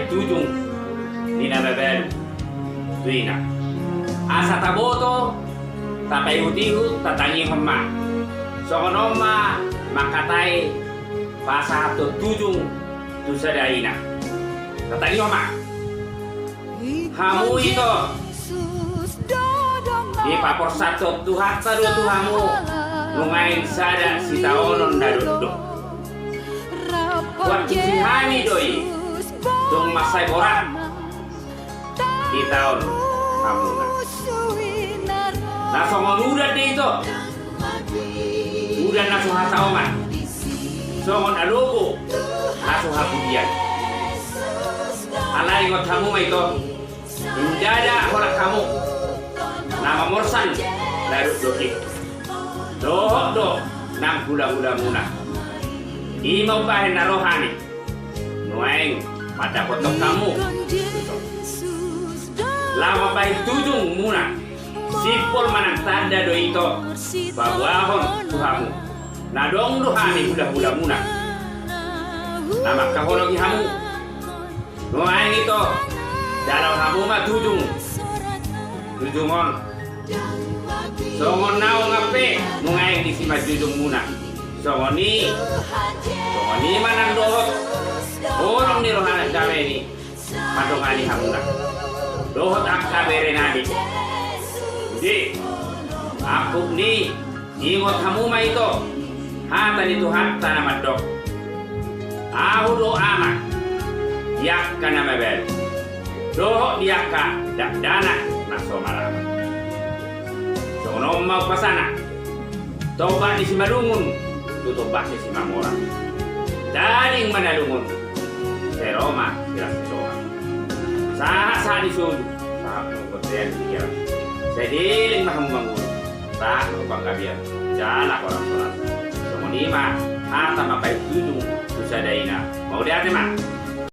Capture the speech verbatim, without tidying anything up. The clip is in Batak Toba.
tujung ni na mabalu tu ina. Asa taboto, tapaihut-ihut, tatangihon ma. Songon on ma mangkatai pasahathon tujung tu sada ina. Tatangihon ma. Hamu ito, dipaporsanhon Tuhanta do tu hamu nuaeng sada sitaonon na dokdok. Huantusi hami do i, dung mansai borat ditaon hamuna. Na songon udan do ito, udan na so hasaongan, songon alogo na so hapudian. Alai ingot hamu ma ito, ndada holan hamu na mamorsan na dokdok i, dohot do nang hulahulamuna. I ma umbahen na ro hami nuaeng mandapothon hamu. Laho mambahen tujungmuna, simpol manang tanda do ito paboahon tu hamu na adong do hami hulahulamuna na mangkaholongi hamu. Nuaeng ito, jalo hamu ma tujung, tujung on. Songon naung ampe nuaeng di simanjujungmuna. Songon i, songon i ma nang dohot holong ni roha na damena i mandongani hamuna dohot angka berenami. Jadi, angkup ni, ingot hamu ma ito hata ni Tuhanta na mandok: Ahu do Ama di angka na mabalu dohot di angka dakdanak na so maranak. Songon on ma umpasana: Tombak ni Simalungun tu tombak ni Simamora. Daging manalungun, sai ro ma silas ni soha. Sahat-sahat ni solu, sahat ma tu bontean ni pikiran. Sai leleng ma hamu mangolu, sahat ma tu panggabean jala horas-horas. Songon i ma hata mambahen tujung tu sada ina. Mauliate ma.